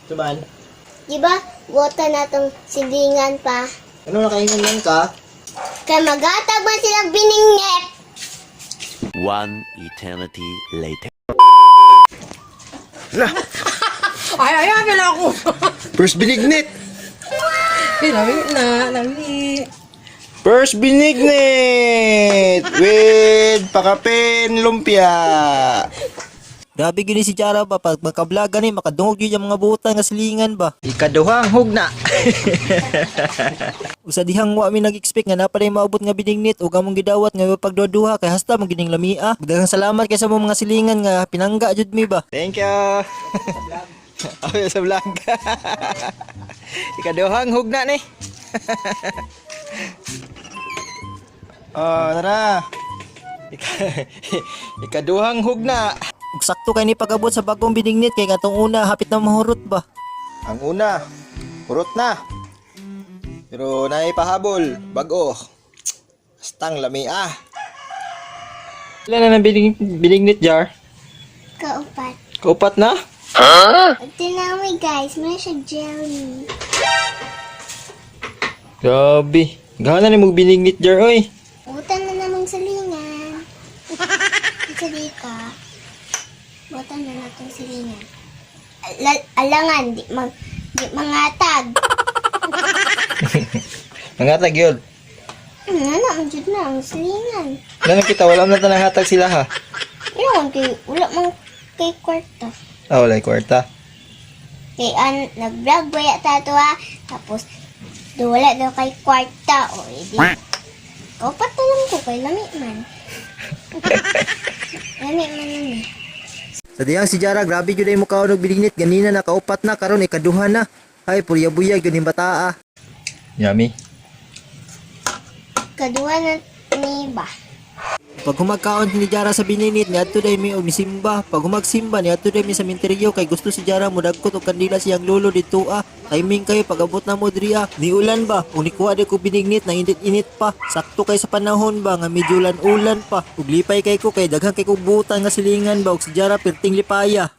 Tuman, Di ba, bota na tong silingan pa. ano nakaingon lang ka? Kay magatag man silang biningnit. One eternity later. Ay, ay, ay, wala ako. First binignit! Ay, lami na, lami. First binignit! With pakapin lumpia! Grabe gyud ni si Jara ba pag maka-vlog gani makadungog gyud ang mga butan nga silingan ba. Ikaduhang hugna. Usa dihang wa mi nag-expect nga naa palay maabot nga binignit ug among gidawat nga pagduha kay hasta man gining lamia. Daghang salamat kay sa among mga silingan nga pinangga jud mi ba. Thank you! Ako sa vlog. Ikaduhang hugna ni. Oh, tara. Ikaduhang hugna. Ug sakto kay ni pag-abot sa bagong binignit kay katong una hapit na mahurot ba. Ang una, hurot na. Pero naipahabol, bago. Stang lami ah. Ilan na ng binignit jar? Kaupat. Kaupat na? Tinaway guys, may siya jelly. Grabe. Gana ni mo binignit jar oy. Butan na namang silingan. Isa dito. Butan na natong silingan. Alangan, di mangatag. Mangatag yun. Ano, ang jud na, ang silingan. Wala kita, wala na tanang hatag sila ha. Yun, kay, wala man kay kwarta. Ah, wala yung kwarta. Kay an, nag-vlog ba yata to ha? Tapos, do wala daw kay kwarta. O, edi. Kaupat na lang ko kay lami man. Lami man nun eh. Sa dihang si Jara grabe gyud ay mukaon og binignit ganina nakaupat na karon ikaduha na. Ay purya-buyag gyud ning bataa. Yummy. Kaduha na ni ba? Pag humagkaon ni Jara sa bininit, niadto day mi og nisimba. Pag humagsimba, niadto day mi sa minteryo kay gusto si Jara modagkot og kandila siyang lolo dito ah. Timing kayo pag-abot na mo diri ah. Niulan ba? Ug nikuha day ko binignit na init-init pa. Sakto kay sa panahon ba nga medyo ulan-ulan pa. Ug lipay kay ko kay daghan kay kog butan nga silingan ba ug si Jara perting lipaya.